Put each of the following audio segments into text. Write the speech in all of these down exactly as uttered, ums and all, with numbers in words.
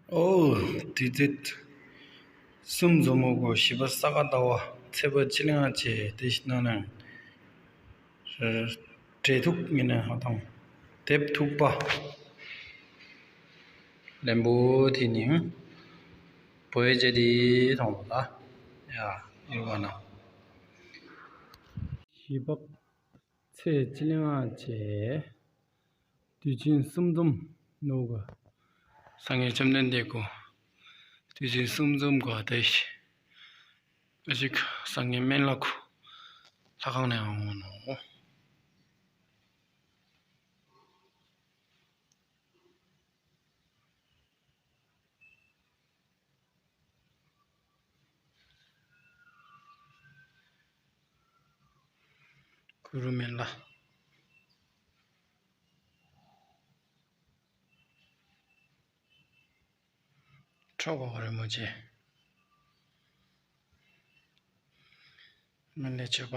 ཨོ། དུས་ཚོད་གསུམ་འཛོམས་མོ་གོ་བཞི་པ་ས་ག་ཟླ་བ་ཚེས་པ་ཕྱི་གླིང་ང་བཅས་དེ་ཤི་ན་ནང་། འབྲས་ཐུག་ངེ་ནས་ཧ་དང་དེབ་ཐུག་པ་ལན་པོ་དེ་ནིང་བོད་ཇ་དེ་ཐོང་ལ་ཡ་ཨིར་བ་ན་བཞི་པ་ཚེས་ཕྱི་གླིང་ང་བཅས། དུས་ཆེན་གསུམ་འཛོམས་ནོ་ག་སངས་རྒྱས་བཅོམ་ལྡན་འདས་གོ། དུས་ཆེན་གསུམ་འཛོམས་ག་དེ་ཞིག་སངས་རྒྱས་སྨན་བླ་གོ་ལྷ་ཁང་ནས་འོང་ནོ། གུ་རུ་སྨན་བླ། ཁྲོ་བོ་རིན་པོ་ཆེ། སྨན་བླའི་མཆོད་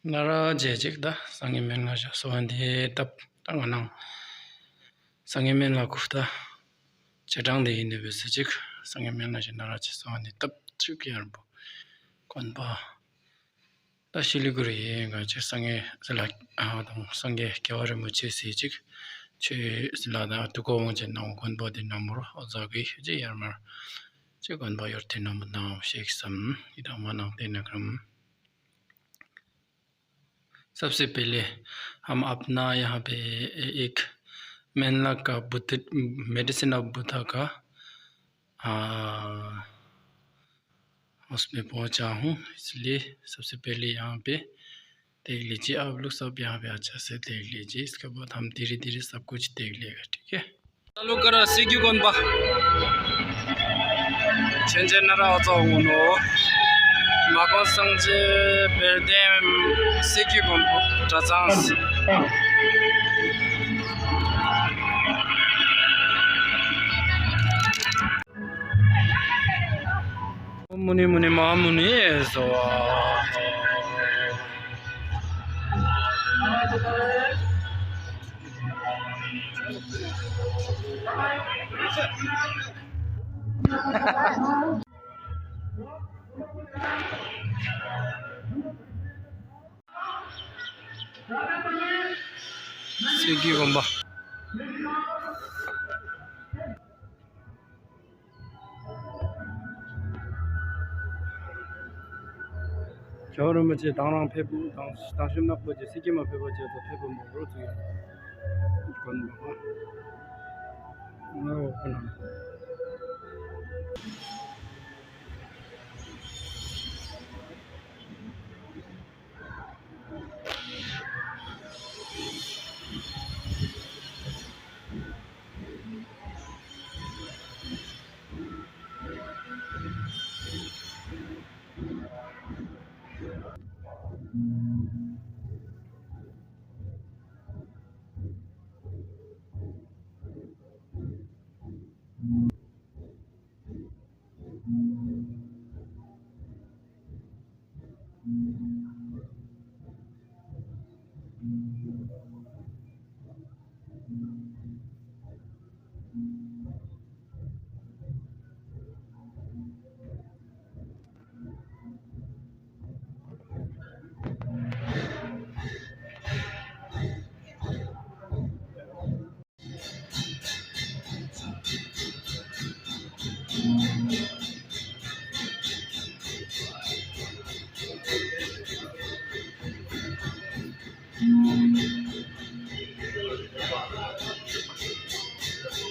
པ། ན་ར་ཇེ་ཅིག་ད་སངས་རྒྱས་སྨན་བླ་ཞག་གསོལ་བ་འདེབས་ད་ང་ནང་། སངས་རྒྱས་སྨན་བླ་གུ་ད་རྗེས་འབྲང་དེ་ཡིན་ནི་བས་སུ་ཅིག་སངས་རྒྱས་སྨན་བླ་ཞག་ན་ར་ཇེ་གསོལ་བ་འདེབས་ད་ཅིག་ཡར་པོ་དགོན་པ། ད་ཤི་ལི་གུ་རི་ཡིན་ག་ཅིག་སངས་རྒྱས་ཟི་ལ་ཨ་དང་སངས་རྒྱས་རྒྱལ་བ་རིན་པོ་ཆེ་ཟེར་ཅིག་ཆོས་ཟི་ལ་ད་དུ་གོ་འོང་ཅན་ནང་དགོན་པ་དེ་ནང་མོར་ཨོ་ཛ་གི་ཅིག་ཡར་མར་ཅིག་དགོན་པ་ཡོར་དེ་ནང་མོ་དང་ཤེག་སམ་ཡི་དང་མ་ནང་དེ་ན་གི་རམ། सबसे पहले हम अपना यहाँ पे एक मेनला का बुद्ध, मेडिसिन ऑफ बुद्धा का, आ, उसमें पहुँचा हूँ, इसलिए सबसे पहले यहाँ पे देख लीजिए, आप लोग सब यहाँ पे अच्छा से देख लीजिए, इसके बाद हम धीरे धीरे सब कुछ देख लेगा, ठीक है। ད་ལོ་ཀ་ར་སི་ཀྱུ་དགོན་པ། ཆེན་ཆེན་ན་ར་ཨ་ཙོ་ངོ་ནོ། མ་ཀོན་སངས་རྒྱས་བེར་ལྡེམ་སི་ཀྱུ་དགོན་པ་གྲྭ་ཚང་། མུ་ནི་མུ་ནི་མ་ཧཱ་མུ་ནི་སྭཱ་ཧཱ། སི་ཀྱུ་དགོན་པ། རྒྱལ་བ་རིན་པོ་ཆེ་དང་རང་ཕེབས་དང་དང་ཤུམ་ནག་པོ་ཆེ་སི་ཀྱུ་མ་ཕེབས་པ་ཆེ་ཚོ་ཕེབས་པ་མང་རོ་ཚུགས་ཡོད། དགོན་པ་ང་འོ་ཁོ་ན།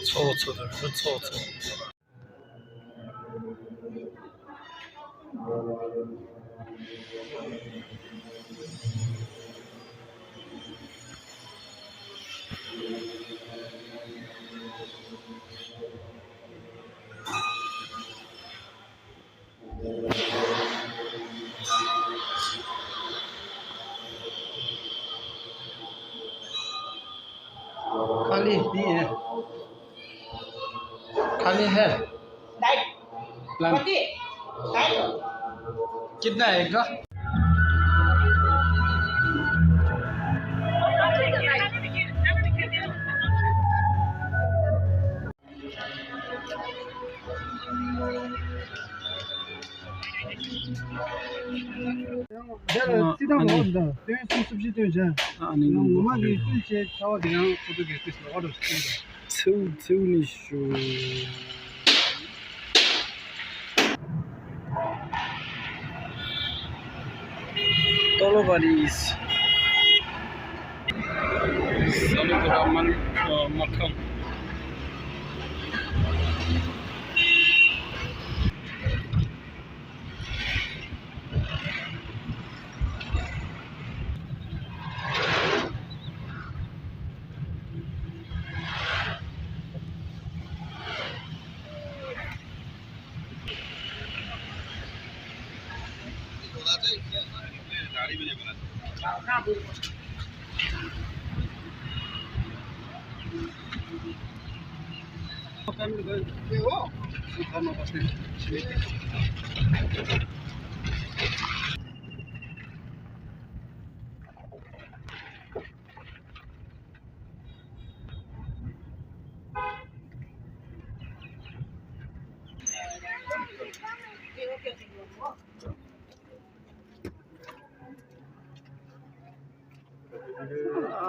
ཚོགས་ཚོགས་དང་ཚོགས་ཚོགས། खाली नहीं है। खाली है। प्लान। कितना है एक का? ཡང་རྩི་དང་ཨ་ནི་འོག་དང་སྟོན་སུམ་སུམ་བཞི་སྟོན་བྱ། ཨ་ནི་ངོ་མ་གི་སྟོན་བྱས་ཚ་བ་དེ་ཡང་ཁོ་ཚོ་གི་སྟོན་ལོག་རོ་སྟོན་དང་། ཚེའུ་ཚེའུ་ནི་ཞུ། ཏོ་ལོ་བ་རིས། ས་ལུ་གུ་ར་མན་མ་ཁམ།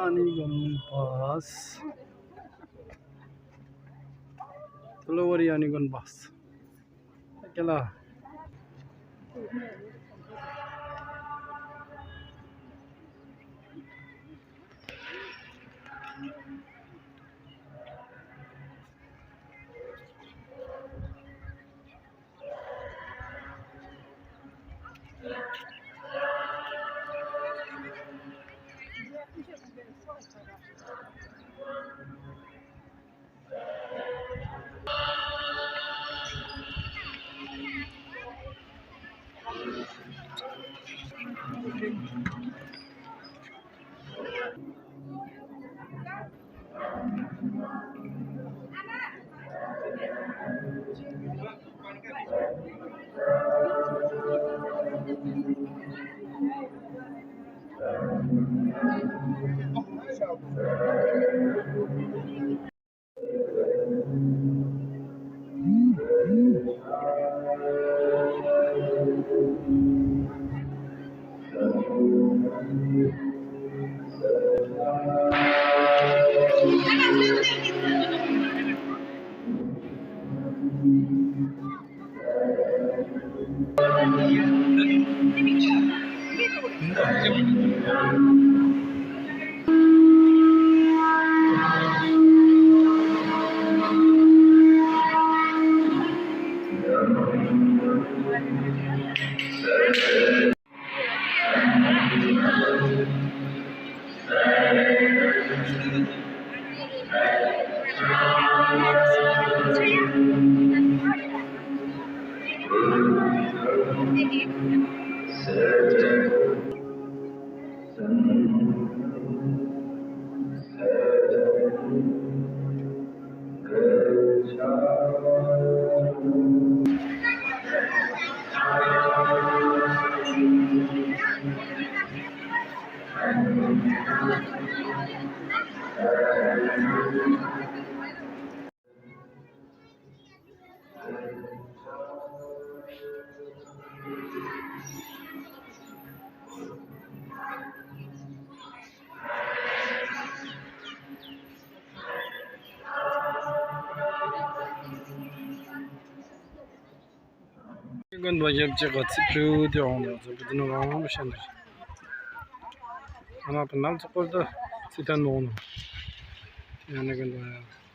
Anigon Pass. Tolawari Anigon Pass. Kela. དགོན་པ་ཡབ་ཅིག་ག་ཚིག་ཕྲུ་དེ་འོང་ནས་ཚོ་བུ་དེ་ནང་རང་རང་བཤད་འདུག་ཨ་མ་པ་ནམ་ཚོགས་པར་དུ་ཚིག་ཐན་འོང་ནས་དེ་ཡང་ནི་དགོན་པ་ཡང་།